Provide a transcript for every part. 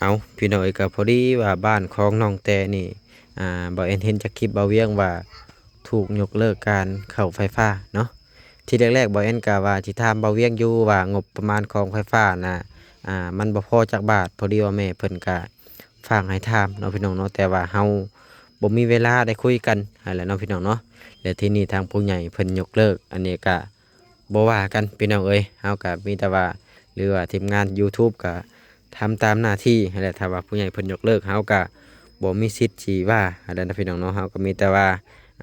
ເອົາ ພີ່ນ້ອງເອີຍ ກໍພໍດີວ່າບ້ານຂອງນ້ອງແຕນີ້ ອ່າ ບ່າວແອນເຫັນຈາກຄລິບບ່າວວຽງວ່າ ຖືກຍົກເລີກການເຂົ້າໄຟຟ້າເນາະ. ທີແລກໆ ບ່າວແອນກໍວ່າຊິຖາມບ່າວວຽງຢູ່ວ່າ ງົບປະມານຂອງໄຟຟ້ານະ ອ່າ ມັນບໍ່ພໍຈັກບາດ. ພໍດີວ່າແມ່ເພິ່ນກໍຝາກໃຫ້ຖາມເນາະ ພີ່ນ້ອງເນາະ, ແຕ່ວ່າເຮົາບໍ່ມີເວລາໄດ້ຄຸຍກັນຫັ້ນແຫຼະເນາະ ພີ່ນ້ອງເນາະ. ແລະ ທີນີ້ທາງຜູ້ໃຫຍ່ເພິ່ນຍົກເລີກ ອັນນີ້ກໍ ບໍ່ວ່າກັນພີ່ນ້ອງເອີຍ, ເຮົາກະມີແຕ່ວ່າ ຫຼືວ່າທີມງານ YouTube ກະທຳຕາມໜ້າທີ່ຫັ້ນແຫຼະ. ຖ້າວ່າຜູ້ໃຫຍ່ເພິ່ນຍົກເລີກ ເຮົາກະບໍ່ມີສິດຊິວ່າຫັ້ນແຫຼະເນາະ ພີ່ນ້ອງເນາະ. ເຮົາກະມີແຕ່ວ່າ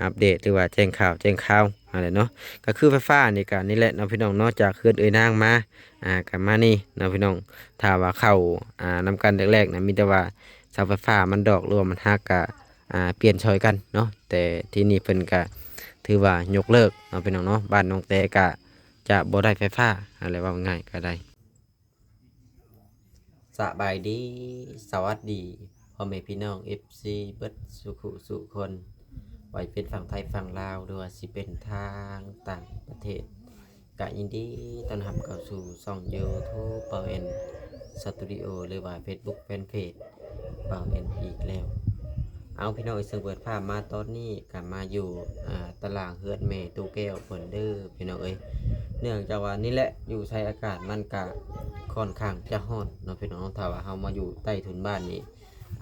ອັບເດດ ຫຼືວ່າແຈ້ງຂ່າວແຈ້ງຄາວຫັ້ນແຫຼະເນາະ. ກະຄືໄຟຟ້ານີ້ກະນີ້ແຫຼະເນາະ ພີ່ນ້ອງເນາະ, ຈາກເຮືອນເອື້ອຍນາງມາ ອ່າ ກະມານີ້ເນາະ ພີ່ນ້ອງ. ຖ້າວ່າເຂົ້າ ອ່າ ນຳກັນແລກໆນະ ມີແຕ່ວ່າເສົາໄຟຟ້າມັນດອກ ຫຼືວ່າມັນຫັກກະ ອ່າ ປ່ຽນຊ່ອຍກັນເນາະ. ແຕ່ທີນີ້ເພິ່ນກະຖືວ່າຍົກເລີກເນາະ ພີ່ນ້ອງເນາະ, ບ້ານນ້ອງແຕກະຈະບໍ່ໄດ້ໄຟຟ້າຫັ້ນແຫຼະ ເວົ້າງ່າຍກະໄດ້. ສະບາຍດີ ສະຫວັດດີ ພໍ່ແມ່ພີ່ນ້ອງ ເອັຟຊີ ເບິດສູ່ຜູ້ສູ່ຄົນ, ບໍ່ວ່າເປັນຝັ່ງໄທຝັ່ງລາວ ຫຼືວ່າຊິເປັນທາງຕ່າງປະເທດ ກະຍິນດີຕ້ອນຮັບເຂົ້າສູ່ຊ່ອງ YouTube ບ່າວແອນ Studio ຫຼືວ່າ Facebook Fanpage ບ່າວແອນອີກແລ້ວ. ເອົາ ພີ່ນ້ອງເອີຍ ເຊິ່ງເປີດພາບມາຕອນນີ້ກະມາຢູ່ ອ່າ ຕາລາງເຮືອນແມ່ຕູ້ແກ້ວເພິ່ນເດີ ພີ່ນ້ອງເອີຍ. ເນື່ອງຈາກວ່ານີ້ແຫຼະ ຢູ່ໃສອາກາດມັນກະຄ່ອນຂ້າງຈະຮ້ອນເນາະ ພີ່ນ້ອງເນາະ. ຖ້າວ່າເຮົາມາຢູ່ໃຕ້ຖົນບ້ານນີ້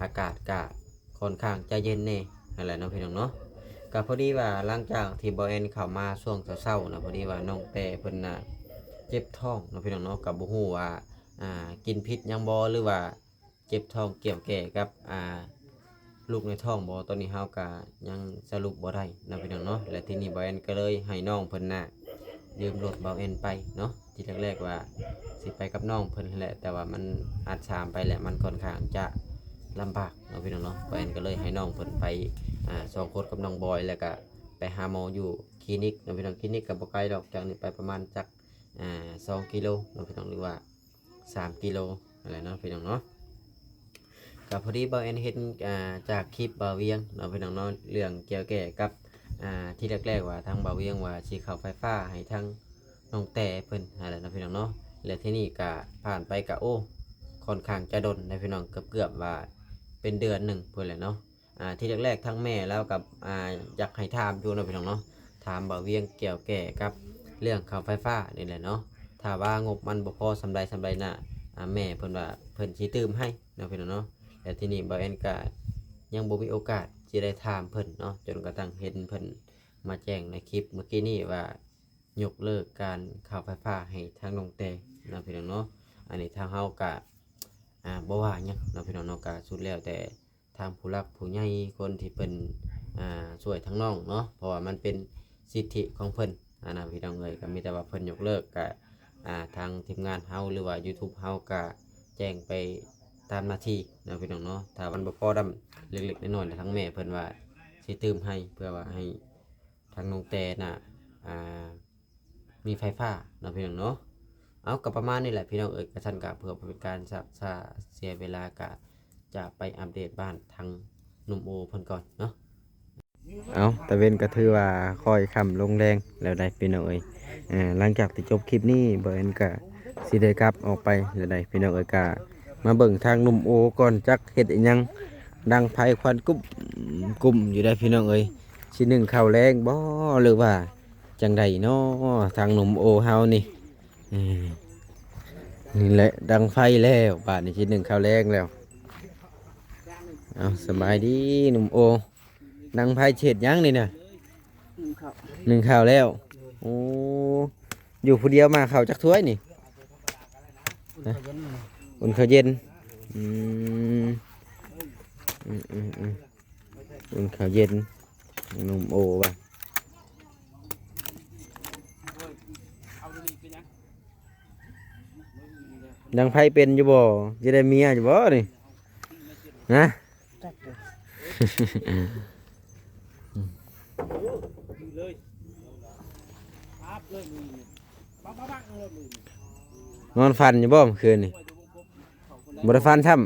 ອາກາດກະຄ່ອນຂ້າງຈະເຢັນແດ່ຫັ້ນແຫຼະເນາະ ພີ່ນ້ອງເນາະ. ກະພໍດີວ່າຫຼັງຈາກທີ່ບ່າວແອນເຂົ້າມາຊ່ວງເຊົ້າໆນະ ພໍດີວ່ານ້ອງແຕເພິ່ນນະເຈັບທ້ອງເນາະ ພີ່ນ້ອງເນາະ, ກະບໍ່ຮູ້ວ່າ ອ່າ ກິນຜິດຫຍັງບໍ່ ຫຼືວ່າເຈັບທ້ອງກ່ຽວແກ່ກັບ ອ່າ ລູກໃນທ້ອງບໍ່ ຕອນນີ້ເຮົາກະຍັງສະຫຼຸບບໍ່ໄດ້ເນາະ ພີ່ນ້ອງເນາະ. ແລະ ທີນີ້ບ່າວແອນກະເລີຍໃຫ້ນ້ອງເພິ່ນນະ ຢືມລົດບ່າວແອນໄປເນາະ. ທີແລກໆວ່າຊິໄປກັບນ້ອງເພິ່ນຫັ້ນແຫຼະ ແຕ່ວ່າມັນອາດສາມໄປແຫຼະ ມັນຄ່ອນຂ້າງຈະລຳບາກເນາະ ພີ່ນ້ອງເນາະ. ບ່າວແອນກະເລີຍໃຫ້ນ້ອງເພິ່ນໄປ ອ່າ ສອງຄົນກັບນ້ອງບອຍ ແລ້ວກະໄປຫາໝໍຢູ່ຄລີນິກເນາະ ພີ່ນ້ອງ. ຄລີນິກກະບໍ່ໄກດອກ ຈາກນີ້ໄປປະມານຈັກ ອ່າ ສອງກິໂລເນາະ ພີ່ນ້ອງ ຫຼືວ່າ ສາມກິໂລຫັ້ນແຫຼະເນາະ ພີ່ນ້ອງເນາະ. ກະພໍດີບ່າວແອນເຫັນ ອ່າ ຈາກຄລິບບ່າວວຽງເນາະ ພີ່ນ້ອງເນາະ ເລື່ອງກ່ຽວແກ່ກັບ ອ່າ ທີ່ແລກໆວ່າທາງບ່າວວຽງວ່າຊິເຂົ້າໄຟຟ້າໃຫ້ທາງນ້ອງແຕເພິ່ນຫັ້ນແຫຼະເນາະ ພີ່ນ້ອງເນາະ. ແລະ ທີນີ້ກະຜ່ານໄປກະ ໂອ້ ຄ່ອນຂ້າງຈະດົນນະ ພີ່ນ້ອງ, ເກືອບໆວ່າເປັນເດືອນໜຶ່ງພຸ້ນແຫຼະເນາະ. ອ່າ ທີ່ແລກໆທາງແມ່ລາວກໍ ອ່າ ຢາກໃຫ້ຖາມຢູ່ເນາະ ພີ່ນ້ອງເນາະ, ຖາມບ່າວວຽງກ່ຽວແກ່ກັບເລື່ອງຄ່າໄຟຟ້ານີ້ແຫຼະເນາະ. ຖ້າວ່າງົບມັນບໍ່ພໍສ່ຳໃດສ່ຳໃດນະ ອ່າ ແມ່ເພິ່ນວ່າເພິ່ນຊິຕື່ມໃຫ້ເນາະ ພີ່ນ້ອງເນາະ. ແລະ ທີນີ້ບ່າວແອນກໍຍັງບໍ່ມີໂອກາດຊິໄດ້ຖາມເພິ່ນເນາະ, ຈົນກະທັ້ງເຫັນເພິ່ນມາແຈ້ງໃນຄລິບເມື່ອກີ້ນີ້ວ່າ ຍົກເລີກການເຂົ້າໄຟຟ້າໃຫ້ທາງນ້ອງແຕເນາະ ພີ່ນ້ອງເນາະ. ອັນນີ້ທາງເຮົາກະ ອ່າ ບໍ່ວ່າຫຍັງເນາະ ພີ່ນ້ອງເນາະ, ກະສຸດແລ້ວແຕ່ ທາງຜູ້ຫຼັກຜູ້ໃຫຍ່ຄົນທີ່ເພິ່ນ ອ່າ ຊ່ວຍທາງນ້ອງເນາະ, ເພາະວ່າມັນເປັນສິດທິຂອງເພິ່ນຫັ້ນນະ ພີ່ນ້ອງເອີຍ. ກໍມີແຕ່ວ່າເພິ່ນຍົກເລີກ ກໍ ອ່າ ທາງທີມງານເຮົາ ຫຼືວ່າ YouTube ເຮົາກໍແຈ້ງໄປຕາມໜ້າທີ່ເນາະ ພີ່ນ້ອງເນາະ. ຖ້າມັນບໍ່ພໍດຳເລັກໆນ້ອຍໆ ທາງແມ່ເພິ່ນວ່າຊິຕື່ມໃຫ້ ເພື່ອວ່າໃຫ້ ທາງນ້ອງແຕນະ ອ່າ ມີໄຟຟ້າເນາະ ພີ່ນ້ອງເນາະ. ເອົາ ກໍປະມານນີ້ແຫຼະ ພີ່ນ້ອງເອີຍ, ກະຊັ້ນກະເພື່ອບໍ່ເປັນການຊັກຊ້າເສຍເວລາ ກະຈະໄປອັບເດດບ້ານທາງໜຸ່ມໂອເພິ່ນກ່ອນເນາະ. ເອົາ ຕາເວັນກໍຖືວ່າຄ່ອຍຄ່ຳລົງແລງແລ້ວໃດ໋ ພີ່ນ້ອງເອີຍ. ເອີ ຫຼັງຈາກທີ່ຈົບຄລິບນີ້ ບ່າວແອນກໍຊິໄດ້ກັບອອກໄປແລ້ວໃດ໋ ພີ່ນ້ອງເອີຍ. ກະມາເບິ່ງທາງໜຸ່ມໂອກ່ອນ ຈັກເຮັດອີ່ຫຍັງ ດັງໄຟຄວັນກຸ້ມກຸ້ມຢູ່ໃດ໋ ພີ່ນ້ອງເອີຍ. ຊິໜຶ້ງເຂົ້າແລງບໍ່ ຫຼືວ່າ ຈັ່ງໃດເນາະ ທາງໜຸ່ມໂອເຮົານີ້. ເອີ ນີ້ແຫຼະ ດັງໄຟແລ້ວ ບາດນີ້ຊິໜຶ້ງເຂົ້າແລງແລ້ວ. ເອົາ ສະບາຍດີໜຸ່ມໂອ, ດັງໄຟເຮັດຫຍັງນີ້ນະ? ໜຶ້ງເຂົ້າ ໜຶ້ງເຂົ້າແລ້ວ. ໂອ້ ຢູ່ຜູ້ດຽວ ມາເຂົ້າຈັກຖ້ວຍນີ້? ອຸ່ນເຂົ້າເຢັນ. ອືມ ອືມໆໆ ອຸ່ນເຂົ້າເຢັນ ໜຸ່ມໂອວ່າ. ດັງໄຟເປັນຢູ່ບໍ່? ຊິໄດ້ເມຍຢູ່ບໍ່ນີ້? ຮະ? ນອນຝັນຢູ່ບໍ່ມື້ຄືນນີ້? ບໍ່ໄດ້ຝັນຊ້ຳ.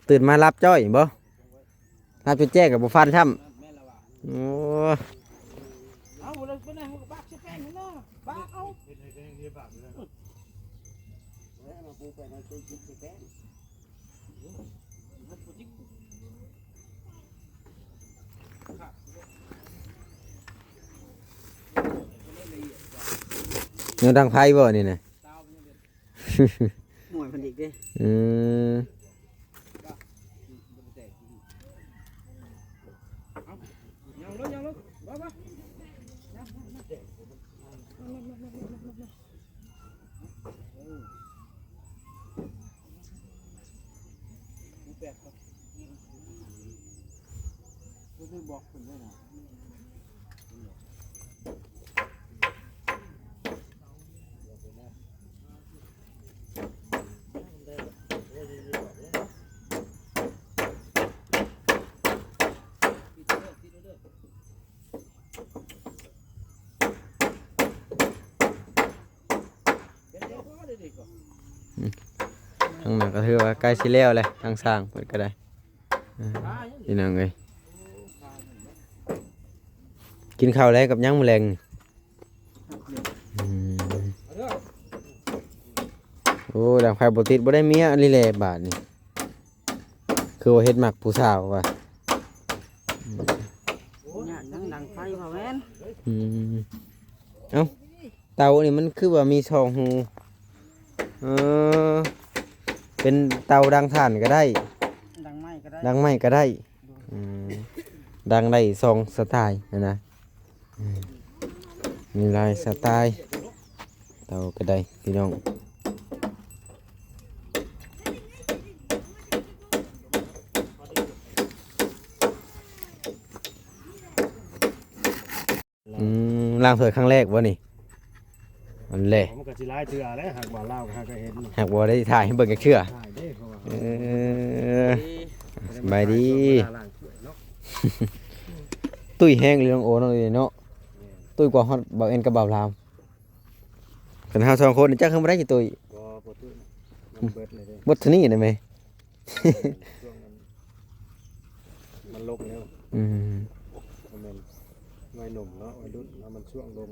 ຕື່ນມາຫຼັບຈ້ອຍບໍ່? ນັບຈົນແຈ້ງກໍບໍ່ຝັນຊ້ຳ. ໂອ້ ເອົາ ບໍ່ໄດ້ ບໍ່ໄດ້ ເຮົາກໍບາກໃສ່ແປ້ງເນາະ ບາກເອົາ. ຍັງດັງໄຟບໍ່ນີ້ນະ? ໂອ້ຍ ເພິ່ນອີກເດ້. ອືມ ທາງນັ້ນກໍຖືວ່າໃກ້ຊິແລ້ວແຫຼະ ທາງຊ່າງເພິ່ນກໍໄດ້. ອ່າ ພີ່ນ້ອງເອີຍ ກິນເຂົ້າແລງກັບຫຍັງມື້ແລງນີ້? ອືມ ໂອ້ ດັງໄຟບໍ່ຕິດ ບໍ່ໄດ້ເມຍອັນນີ້ແຫຼະບາດນີ້. ຄືວ່າເຮັດມັກຜູ້ສາວວ່າ ຍາກຫຍັງດັງໄຟວ່າແມ່ນ. ອືມ ເອົ້າ ເຕົານີ້ມັນຄືວ່າມີສອງຮູ? ເອີ ເປັນເຕົາດັງຖ່ານກໍໄດ້ ດັງໄມ້ກໍໄດ້ ດັງໄມ້ກໍໄດ້. ອືມ ດັງໄດ້ສອງສະໄຕລ໌ຫັ້ນນະ. ອືມ ມີຫຼາຍສະໄຕລ໌ ເຕົາກໍໄດ້ພີ່ນ້ອງ. ອືມ ລ້າງຖ້ວຍຄັ້ງແລກບໍ່ນີ້? ອັນແລະ ມັນກໍຊິຫຼາຍເທື່ອແລ້ວ ຫາກວ່າລາວຫາກກໍເຫັນ ຫາກບໍ່ໄດ້ຖ່າຍໃຫ້ເບິ່ງຈັກເທື່ອ. ຖ່າຍເດ້ ເພາະວ່າ ເອີ ສະບາຍດີ. ຕຸ້ຍແຮງເລີຍນ້ອງໂອເນາະ ເນາະ. ແມ່ນ ຕຸ້ຍກວ່າຮອດບ່າວແອນກັບບ່າວລາວ. ຄັນເຮົາສອງຄົນນີ້ຈັກຄືບໍ່ໄດ້ຊິຕຸ້ຍ. ບໍ່ ບໍ່ຕຸ້ຍ ມັນເບິດເລີຍເດ້ ເບິດເທົ່ານີ້ໄດ້ແມ? ແມ່ນ ຊ່ວງນັ້ນມັນລົງແລ້ວ. ອືມ ບໍ່ແມ່ນໄວໜຸ່ມເນາະ ໄວລຸ້ນເນາະ ມັນຊ່ວງລົງ.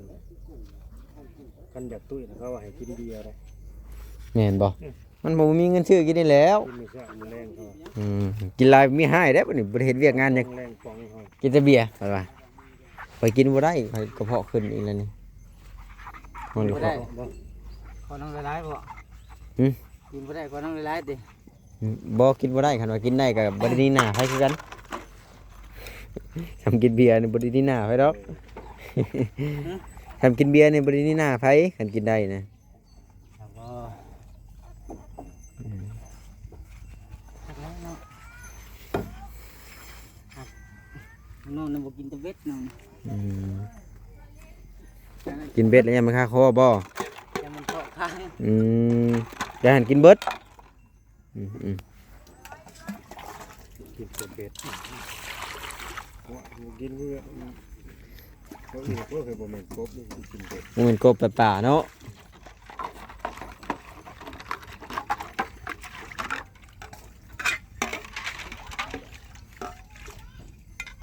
ຄັນຢາກຕຸ້ຍນະ ເຂົາວ່າໃຫ້ກິນເບຍໄດ໋. ແມ່ນບໍ່? ອືມ ມັນບໍ່ມີເງິນຊື້ກິນນີ້ແລ້ວ. ກິນມື້ເຊົ້າມື້ແລງເຂົາວ່າ. ອືມ ກິນຫຼາຍມີຮ້າຍເດ້ ບັດນີ້ບໍ່ໄດ້ເຮັດວຽກງານຫຍັງ ແລງປ່ອງເຮົາ ກິນແຕ່ເບຍ ເພິ່ນວ່າ. ຂ້ອຍກິນບໍ່ໄດ້ ຂ້ອຍກະເພາະຂຶ້ນອີກແລ້ວນີ້. ມັນກະເພາະ ບໍ່ ຂໍນ້ຳຫຼາຍໆບໍ່? ຫື? ກິນບໍ່ໄດ້ຂໍນ້ຳຫຼາຍໆຕິ? ບໍ່ ກິນບໍ່ໄດ້ ຄັນວ່າກິນໄດ້ກໍບໍ່ໄດ້ໜີໜ້າໃຜຄືກັນ. ຄັນກິນເບຍນີ້ບໍ່ໄດ້ໜີໜ້າໃຜດອກ. ຫື? ຄັນກິນເບຍນີ້ບໍ່ໄດ້ໜີໜ້າໃຜ ຄັນກິນໄດ້ນະ. ແລ້ວກໍ ອືມ ຄັກແລ້ວເນາະ ຄັກ ນ້ອງນະບໍ່ກິນແຕ່ເບັດນ້ອງ. ອືມ ກິນເບັດແລ້ວຍັງມັນຄາຄໍບໍ່? ຍັງມັນເຄາະຄ້າງ. ອືມ ຢ່າໃຫ້ກິນເບິດ. ອືມ ອືມ ກິນແຕ່ເບັດ. ກິນເບືອ ເຂົາເອີ້ນວ່າ ໂອ້ຍ ບໍ່ແມ່ນກົບ ກິນເບັດ ບໍ່ແມ່ນກົບ ແຕ່ປາເນາະ.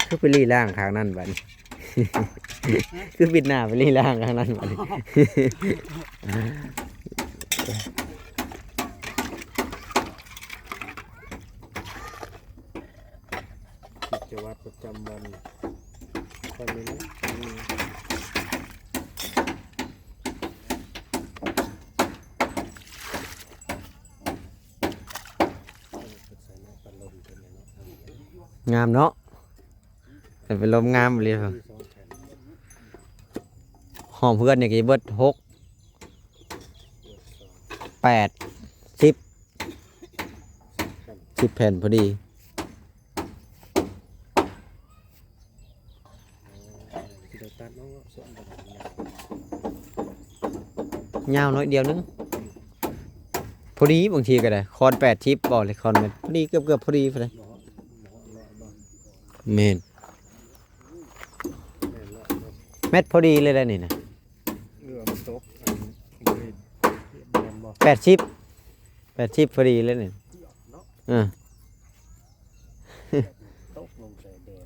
ຄືໄປລີ້ລ້າງຂ້າງນັ້ນບັດນີ້ ຄືບິດໜ້າໄປລີ້ລ້າງຂ້າງນັ້ນບັດນີ້. ກິດຈະວັດປະຈຳວັນ ຂ້ອຍນີ້ນະ ງາມເນາະ ເປັນລົມງາມອີ່ຫຼີ. ຫ້ອງເຮືອນນີ້ກໍເບິດຫົກ ແປດ ສິບ ສິບແຜ່ນພໍດີ. ຍາວໜ້ອຍດຽວໜຶ່ງ ພໍດີ. ບາງທີກໍໄດ້ຄອນແປດສິບ ບໍ່ເລີຍ ຄອນແມ່ນພໍດີ ເກືອບໆ ພໍດີພຸ້ນແຫຼະ. ແມ່ນ ແມັດພໍດີເລີຍແຫຼະນີ້ນະ. ເຫຼືອມັນຕົກ ອັນນີ້ ແມ່ນບໍ່? ແປດສິບ ແປດສິບພໍດີເລີຍນີ້. ເອີ ຕົກລົງໃສ່ແດດ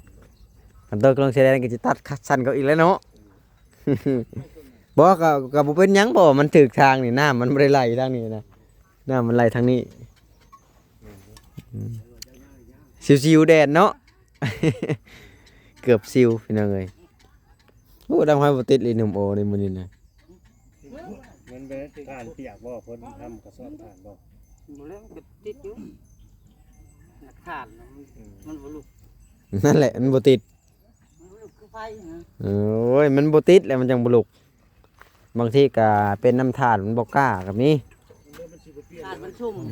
ຄັນຕົກລົງໃສ່ແດດກໍຈະຕັດຂາດສັ້ນເຂົາອີກແລ້ວເນາະ. ບໍ່ ກໍ ກໍບໍ່ເປັນຫຍັງ ເພາະວ່າມັນຖືກທາງນີ້ ນ້ຳມັນບໍ່ໄດ້ໄຫຼທາງນີ້ນະ ນ້ຳມັນໄຫຼທາງນີ້. ອືມ ຊິວໆ ແດດເນາະ ເກືອບຊິວ ພີ່ນ້ອງເອີຍ. ໂອ້ ດັງໄຟບໍ່ຕິດອີ່ໜຸ່ມໂອໃນມື້ນີ້ນະ. ເປັນຖ່ານປຽກບໍ່? ເພິ່ນທຳກະສອບຖ່ານບໍ່? ບໍ່ແລ້ວ ມັນກໍຕິດຢູ່ ຫຼັກຖານນະ ມັນ ອືມ ມັນບໍ່ລຸກ. ນັ້ນແຫຼະ ມັນບໍ່ຕິດ ມັນບໍ່ລຸກຄືໄຟນະ. ໂອ້ຍ ມັນບໍ່ຕິດແລ້ວ ມັນຈັ່ງບໍ່ລຸກ. ບາງທີກະເປັນນຳຖ່ານ ມັນບໍ່ກ້າກໍມີ ຖ່ານມັນຊຸ່ມ. ອືມ.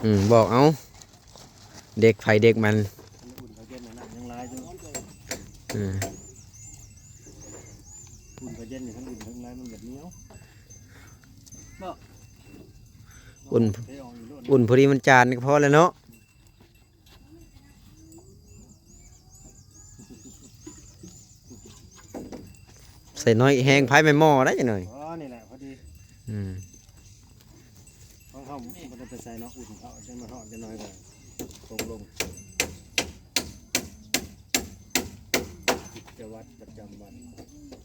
ອືມ ບອກເອົາ ເດັກໃຜເດັກມັນ. ອືມ ອຸ່ນ ອຸ່ນພໍດີມັນຈານກໍພໍແລ້ວເນາະ. ໃສ່ໜ້ອຍແຮງໄຟແມ່ໝໍ້ໄດ້ຈັກໜ້ອຍ. ອໍ ນີ້ແຫຼະພໍດີ. ອືມ ຂອງເຮົາບໍ່ໄດ້ໄປໃສ່ເນາະ ອຸ່ນເຂົາ ຈັ່ງມາເທາະຈັກໜ້ອຍກໍຕົກລົງ. ກິດຈະວັດປະຈຳວັນ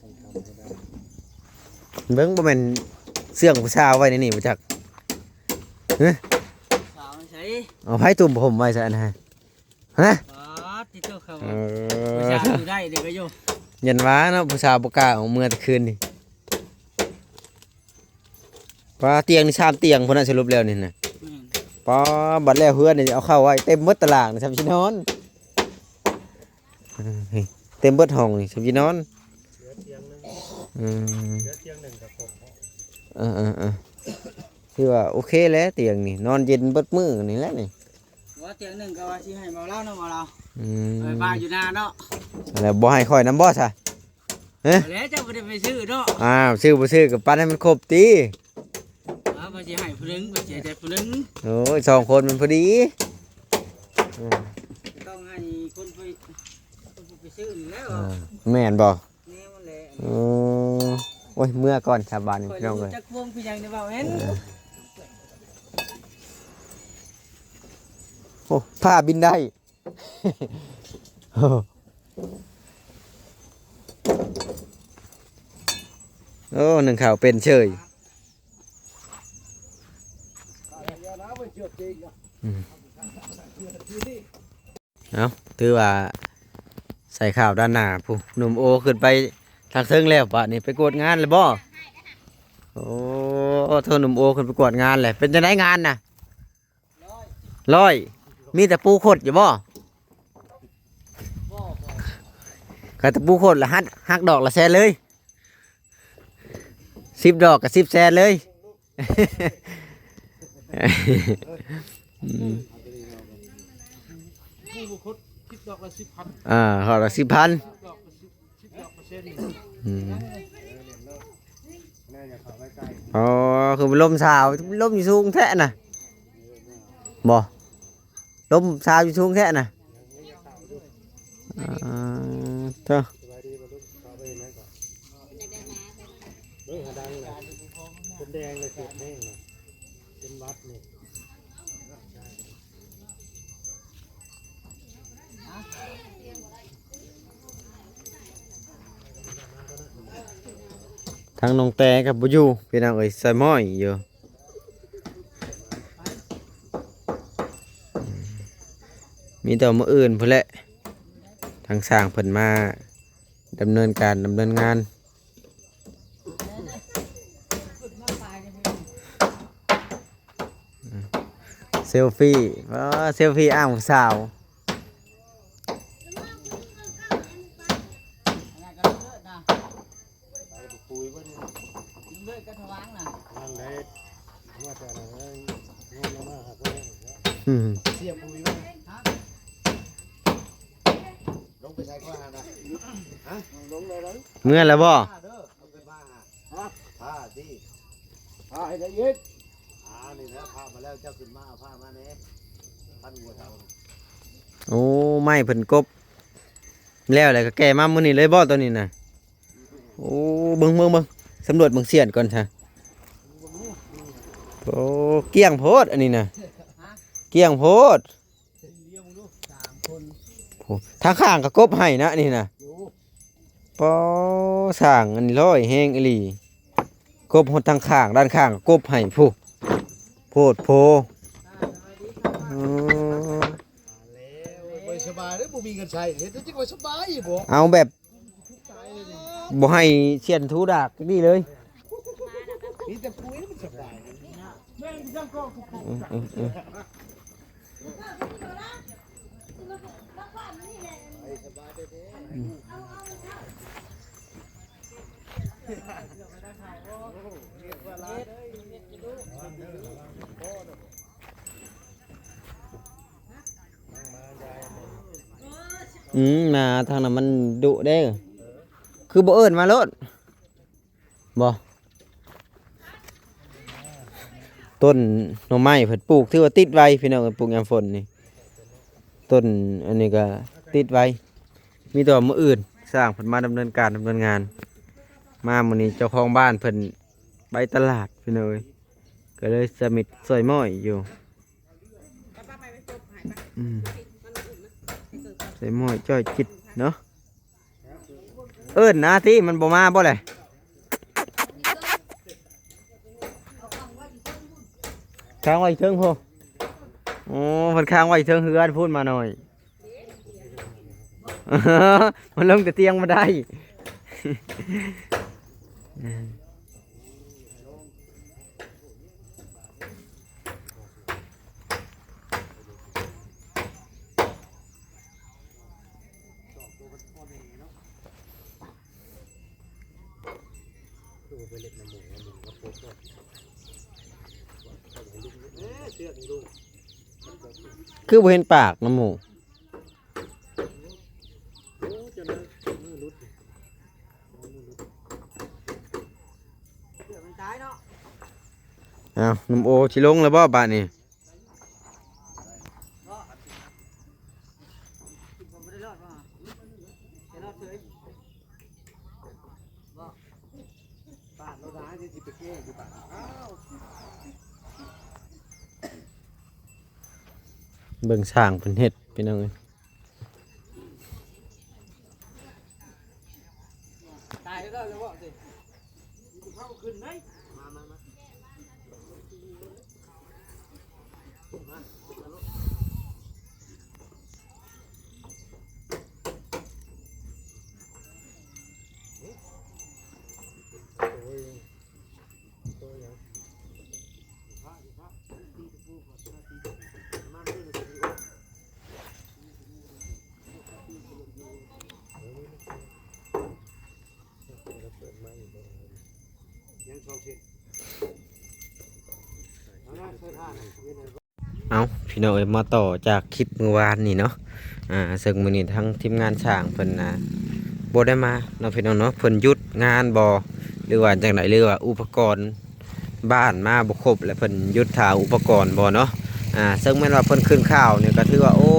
ຕ້ອງທຳໃຫ້ໄດ້. ເບິ່ງ ບໍ່ແມ່ນເຊື່ອງຜູ້ສາວໄວ້ໃນນີ້ບໍ່ຈັກ? ຮະ? ສາວໃສ? ເອົາໃຜຕຸ້ມຜົມໄວ້ຊະອັນນັ້ນ? ຮະ? ປາດຕິໂຕ ເຂົາວ່າ ເອີ ຜູ້ສາວຢູ່ໄດ້ເດ້ກໍຢູ່ ຍັນວ່າເນາະ ຜູ້ສາວບໍ່ກ້າອອກເມືອແຕ່ຄືນນີ້. ປາ ຕຽງນີ້ສາມຕຽງພຸ້ນນະ ສະຫຼຸບແລ້ວນີ້ນະ. ແມ່ນ. ປາ ບັດແລ້ວເຮືອນນີ້ເອົາເຂົ້າໄວ້ເຕັມເບິດຕາລ່າງນີ້ ຊ່ຳຊິນອນ. ເອີ ເຕັມເບິດຫ້ອງນີ້ ຊ່ຳຊິນອນ. ເຫຼືອຕຽງໜຶ່ງ ອືມ ເຫຼືອຕຽງໜຶ່ງກໍຄົບ. ເອີໆໆ ຖືວ່າໂອເຄແຫຼະ ຕຽງນີ້ນອນເຢັນເບິດມື້ນີ້ແຫຼະນີ້. ວ່າຕຽງໜຶ່ງກໍວ່າຊິໃຫ້ເບົາເລົ່າເນາະ ເບົາເລົ່າ. ອືມ ເອີ ບ້ານຢູ່ນາເນາະ ແລ້ວບໍ່ໃຫ້ຂ້ອຍນຳບໍ່ຊະ? ຮະ? ແລ້ວເຈົ້າບໍ່ໄດ້ໄປຊື້ເນາະ. ອ້າວ ຊື້ບໍ່ຊື້ກໍປັນໃຫ້ມັນຄົບຕິ. ອ້າວ ວ່າຊິໃຫ້ຜູ້ໜຶ່ງ ວ່າຊິໃຫ້ແຕ່ຜູ້ໜຶ່ງ. ໂອ້ຍ ສອງຄົນມັນພໍດີ. ອືມ ຕ້ອງໃຫ້ຄົນໄປ ຄົນໄປຊື້ນີ້ແຫຼະ. ເອີ ແມ່ນບໍ່? ແນວນັ້ນແຫຼະ. ໂອ້ ໂອ້ຍ ເມືອກ່ອນຊະບາດນີ້ ຂ້ອຍ ພີ່ນ້ອງເອີຍ ຈັກພວງຄືຫຍັງນີ້ເວົ້າແມ່ນ. ເອີ ໂອ້ ຟ້າບິນໄດ້. ໂອ້ ໂອ້ ໜຶ້ງເຂົ້າເປັນເສີຍ. ອືມ ເອົ້າ ຖືວ່າໃສ່ຂາວດ້ານໜ້າ ຜູ້ໜຸ່ມໂອຂຶ້ນໄປທາງເທິງແລ້ວ. ບາດນີ້ໄປກວດງານແລ້ວບໍ່? ໂອ້ ໂທ ໜຸ່ມໂອຂຶ້ນໄປກວດງານແລ້ວ. ເປັນຈັ່ງໃດງານນະ? ຮ້ອຍ ມີຕະປູຂົດຢູ່ບໍ່? ຄັນຕະປູຂົດລະຫັກ ຫັກດອກລະແສນເລີຍ. ສິບດອກກໍສິບແສນເລີຍ. ອືມ ຕະປູຂົດສິບດອກລະສິບພັນ. ອ່າ ດອກລະສິບພັນ. ອືມ ອໍ ຄືລົມຊາວ ລົມຢູ່ສູງແທ້ນະ ບໍ່? ລົມຊາວຢູ່ສູງແທ້ນະ. ອ່າ ເທີ ເບິ່ງຫາດັງນະ ເປັນແດງເລີຍ ເປັນແດງນະ ເປັນຫວັດນີ້. ທາງນ້ອງແຕກໍບໍ່ຢູ່ ພີ່ນ້ອງເອີຍ ສະໝ້ອຍຢູ່. ມີແຕ່ມື້ອື່ນພຸ້ນແຫຼະ ທາງຊ່າງເພິ່ນມາດຳເນີນການ ດຳເນີນງານ. ເຊລຟີ ເອີ ເຊລຟີອ້າງຜູ້ສາວ. ອືມ ເສຍປຸ໋ຍວ່າ ຮະ? ລົງໄປໃສ່ກ່ອນນະ ຮະ? ລົງເລີຍເດີ ເມື່ອແລ້ວບໍ່? ເດີ ເອົາຂຶ້ນມາຫາ ຮະ? ຜ້າຕິ ຜ້າໃຫ້ລະອຽດ ອ່າ ນີ້ແຫຼະ ຜ້າມາແລ້ວ ເຈົ້າຂຶ້ນມາເອົາຜ້າມາແດ່ ພັນຫົວເຕົາ. ໂອ້ ໄມ້ເພິ່ນກົບແລ້ວ ແລ້ວກໍແກ່ມາມື້ນີ້ເລີຍບໍ່ ໂຕນີ້ນະ? ໂອ້ ເບິ່ງ ເບິ່ງ ເບິ່ງ ສຳຫຼວດເບິ່ງສ່ຽນກ່ອນຊະ. ໂອ້ ກ້ຽງໂພດອັນນີ້ນະ ກ້ຽງໂພດ. ໂອ້ ທາງຂ້າງກໍກົບໃຫ້ນະນີ້ນະ. ປໍ ຊ່າງອັນນີ້ຮ້ອຍແຮງອີ່ຫຼີ ກົບຮອດທາງຂ້າງ ດ້ານຂ້າງກໍກົບໃຫ້ພຸ້ນ ໂພດໂພ. ອື ໂອ້ ແລ້ວ ບໍ່ສະບາຍເດ້ ບໍ່ມີເງິນໃຊ້ ເຮັດຈັ່ງວ່າສະບາຍບໍ່ ເອົາແບບ ບໍ່ໃຫ້ສຽນທູດາກຈັກດີ້ເລີຍ ມີແຕ່ປຸ໋ຍມັນສະບາຍ ອືມ ອືມ ອືມ ອືມ ນາທາງນັ້ນມັນດຸເດ້ ຄືບໍ່ເອີ້ນມາໂລດ ບໍ່ ຕົ້ນໜໍ່ໄມ້ເພິ່ນປູກ ຖືວ່າຕິດໄວພີ່ນ້ອງເອີຍ ປູກຍາມຝົນນີ້ ຕົ້ນອັນນີ້ກໍຕິດໄວ ມີແຕ່ວ່າມື້ອື່ນຊ່າງເພິ່ນມາດຳເນີນການດຳເນີນງານ ມາມື້ນີ້ເຈົ້າຂອງບ້ານເພິ່ນໄປຕະຫຼາດພີ່ນ້ອງເອີຍ ກໍເລີຍສະມິດຊ່ອຍມ້ອຍຢູ່ ອືມ ໃສ່ໝ້ອຍຈ້อยจิตເນາະ ເອີ້ນນາຕິ ມັນບໍ່ມາບໍ່ແຫຼະ ຄ້າງໄວ້ເທິງພຸ້ນ ໂອ້ ເພິ່ນຄ້າງໄວ້ເທິງເຮືອນພຸ້ນ ມາໜ້ອຍ ມັນລົງແຕ່ຕຽງບໍ່ໄດ້. ຄືບໍ່ເຫັນປາກນຳໝູ່? ອ້າວ ໜຸ່ມໂອຊິລົງແລ້ວບໍ່ບາດນີ້? ເບິ່ງຊ່າງເພິ່ນເຮັດ ພີ່ນ້ອງເອີຍ. ຕາຍແລ້ວ ແລ້ວເວົ້າຕິ ເຂົ້າຂຶ້ນເດ້ ມາ ມາ ມາ ມາ ມາ. ເອົາ ພີ່ນ້ອງເອີຍ ມາຕໍ່ຈາກຄລິບມື້ວານນີ້ເນາະ ອ່າ ເຊິ່ງມື້ນີ້ທາງທີມງານຊ່າງເພິ່ນ ອ່າ ບໍ່ໄດ້ມາເນາະ ພີ່ນ້ອງເນາະ ເພິ່ນຢຸດງານບໍ່ ຫຼືວ່າຈັ່ງໃດ ຫຼືວ່າອຸປະກອນບ້ານມາບໍ່ຄົບ ແລະເພິ່ນຢຸດຖ້າອຸປະກອນບໍ່ເນາະ ອ່າ ເຊິ່ງແມ່ນວ່າເພິ່ນຂຶ້ນຂ່າວນີ້ກໍຖືວ່າ ໂອ້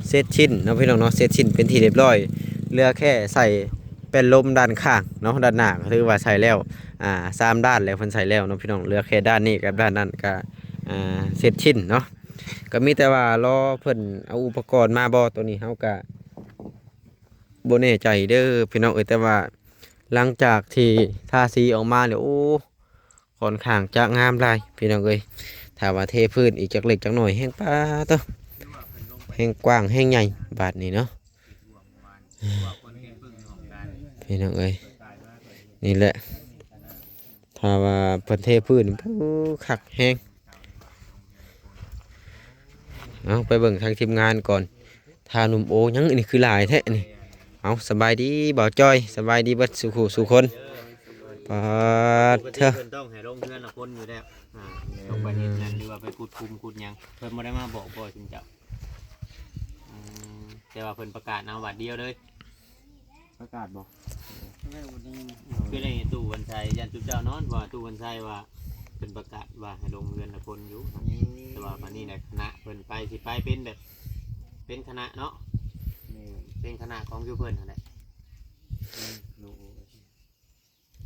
ເສັດສິ້ນເນາະ ພີ່ນ້ອງເນາະ ເສັດສິ້ນເປັນທີ່ຮຽບຮ້ອຍ ເຫຼືອແຄ່ໃສ່ແປ້ນລົມດ້ານຂ້າງເນາະ ດ້ານໜ້າກໍຖືວ່າໃສ່ແລ້ວ ອ່າ ສາມດ້ານແລ້ວ ເພິ່ນໃສ່ແລ້ວເນາະ ພີ່ນ້ອງ ເຫຼືອແຄ່ດ້ານນີ້ກັບດ້ານນັ້ນກໍ ອ່າ ເສັດສິ້ນເນາະ ກໍມີແຕ່ວ່າລໍເພິ່ນເອົາອຸປະກອນມາບໍ່ ໂຕນີ້ເຮົາກໍບໍ່ແນ່ໃຈເດີພີ່ນ້ອງເອີຍ ແຕ່ວ່າຫຼັງຈາກທີ່ທາສີອອກມາແລ້ວ ໂອ້ ຄ່ອນຂ້າງຈະງາມຫຼາຍພີ່ນ້ອງເອີຍ ຖ້າວ່າເທພື້ນອີກຈັກເລັກຈັກໜ້ອຍແຮ່ງ ປາໂຕ ແຮ່ງກວ້າງແຮ່ງໃຫຍ່ບາດນີ້ເນາະ ພີ່ນ້ອງເອີຍ ນີ້ແຫຼະ ຖ້າວ່າເພິ່ນເທພື້ນ ໂອ້ ຄັກແຮງ. ເອົາ ໄປເບິ່ງທາງທີມງານກ່ອນ ຖ້າໜຸ່ມໂອ ຍັງ ອັນນີ້ຄືຫຼາຍແທ້ນີ້ ເອົາ ສະບາຍດີບ່າວຈ້ອຍ ສະບາຍດີເບິດສູ່ຄູ່ສູ່ຄົນ ປາດເທີ ເພິ່ນຕ້ອງໃຫ້ລົງເຮືອນລະຄົນຢູ່ແລ້ວ ອ່າ ຕ້ອງໄປເຮັດນັ້ນ ຫຼືວ່າໄປຂຸດຂຸມຂຸດຫຍັງ ເພິ່ນບໍ່ໄດ້ມາບອກບໍ່ຊຸມເຈົ້າ? ອືມ ແຕ່ວ່າເພິ່ນປະກາດເອົາບາດດຽວເລີຍ ປະກາດບໍ່? ຄືໄດ້ຕູ້ວັນໄຊ ຢ້ານຈຸເຈົ້ານອນ ເພາະວ່າຕູ້ວັນໄຊວ່າເພິ່ນປະກາດວ່າໃຫ້ລົງເຮືອນລະຄົນຢູ່ ແຕ່ວ່າບາດນີ້ນະ ຄະນະເພິ່ນໄປ ຊິໄປເປັນແບບ ເປັນຄະນະເນາະ ແມ່ນ ເປັນຄະນະຂອງຢູ່ເພິ່ນຫັ້ນແຫຼະ ອືມ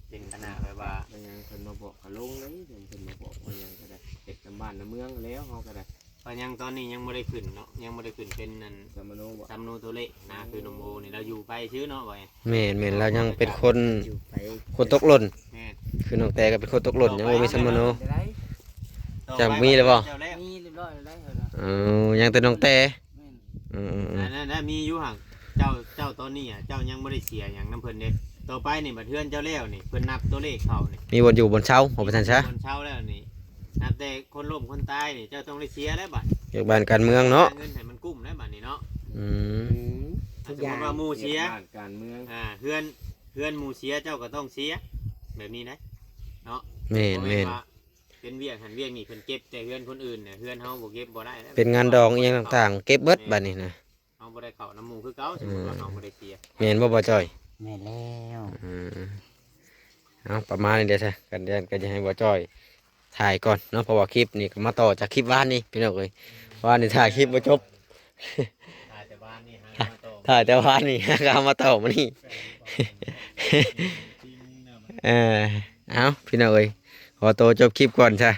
ເປັນຄະນະແບບວ່າ ເປັນຫຍັງເພິ່ນມາບອກກໍລົງເລີຍ ເພິ່ນມາບອກວ່າຫຍັງກໍໄດ້ ເຮັດນຳບ້ານນຳເມືອງແລ້ວ ເຮົາກໍໄດ້ ກໍຍັງ ຕອນນີ້ຍັງບໍ່ໄດ້ຂຶ້ນເນາະ ຍັງບໍ່ໄດ້ຂຶ້ນເປັນອັນ ສຳມະໂນບໍ່? ສຳມະໂນໂຕເລກນະ ຄືໜຸ່ມໂອນີ້ລາວຢູ່ໄປຊື່ເນາະ ວ່າ ແມ່ນໆ ລາວຍັງເປັນຄົນ ຢູ່ໄປ ຄົນຕົກຫຼົ່ນ ແມ່ນ ຄືນ້ອງແຕກໍເປັນຄົນຕົກຫຼົ່ນ ຍັງບໍ່ມີສຳມະໂນ ຈະມີແລ້ວບໍ່? ມີຮຽບຮ້ອຍແລ້ວ ເອີ ເອີ ຍັງແຕ່ນ້ອງແຕ່ ແມ່ນ ເອີໆ ອັນນັ້ນນະມີຢູ່ຫັ້ນ ເຈົ້າ ເຈົ້າຕອນນີ້ອະ ເຈົ້າຍັງບໍ່ໄດ້ເສຍຫຍັງນຳເພິ່ນເດ້. ຕໍ່ໄປນີ້ບັດເຮືອນເຈົ້າແລ້ວນີ້ ເພິ່ນນັບຕົວເລກເຂົ້ານີ້ ມີບ່ອນຢູ່ບ່ອນເຊົາ ເອົາໄປຊັ້ນຊະ. ຄົນເຊົາແລ້ວນີ້ ນັບແຕ່ຄົນລົ້ມຄົນຕາຍນີ້ ເຈົ້າຕ້ອງໄດ້ເສຍແລ້ວບັດ ວຽກບ້ານການເມືອງເນາະ ຫາເງິນໃຫ້ມັນກຸ້ມແລ້ວບັດນີ້ເນາະ. ອືມ ອືມ ອ່ະ ສົມມຸດວ່າໝູ່ເສຍ ວຽກບ້ານການເມືອງ ອ່າ ເຮືອນ ເຮືອນໝູ່ເສຍ ເຈົ້າກໍຕ້ອງເສຍ ແບບນີ້ນະ ເນາະ. ແມ່ນ ບໍ່ ແມ່ ແມ່ນ ນ ວ່າເປັນວຽກຫັ້ນວຽກນີ້ ເພິ່ນເກັບແຕ່ເຮືອນຄົນອື່ນນະ ເຮືອນເຮົາບໍ່ເກັບບໍ່ໄດ້ແລ້ວ. ເປັນງານດອງອີ່ຫຍັງຕ່າງໆ ເກັບເບິດບັດນີ້ນະ. ເຮົາບໍ່ໄດ້ເຂົ້ານຳໝູ່ຄືເກົ່າ ສົມມຸດວ່າເຮົາບໍ່ໄດ້ເສຍ ແມ່ນບໍ່ ບໍ່ຈ້ອຍ? ແມ່ນແລ້ວ ອືມ ເອົາ ປະມານນີ້ເດ້ຊະ ກັນ ກັນ ກໍຈະໃຫ້ບໍ່ຈ້ອຍຖ່າຍກ່ອນເນາະ ເພາະວ່າຄລິບນີ້ກໍມາຕໍ່ຈາກຄລິບວານນີ້ ພີ່ນ້ອງເອີຍ. ວານນີ້ຖ່າຍຄລິບບໍ່ຈົບ ຖ້າແຕ່ວານນີ້ຫາມາຕໍ່ ຖ່າຍແຕ່ວານນີ້ ກໍເອົາມາຕໍ່ມື້ນີ້ ເອີ ເອົາ ພີ່ນ້ອງເອີຍ ຂໍໂຕຈົບຄລິບກ່ອນຊະ.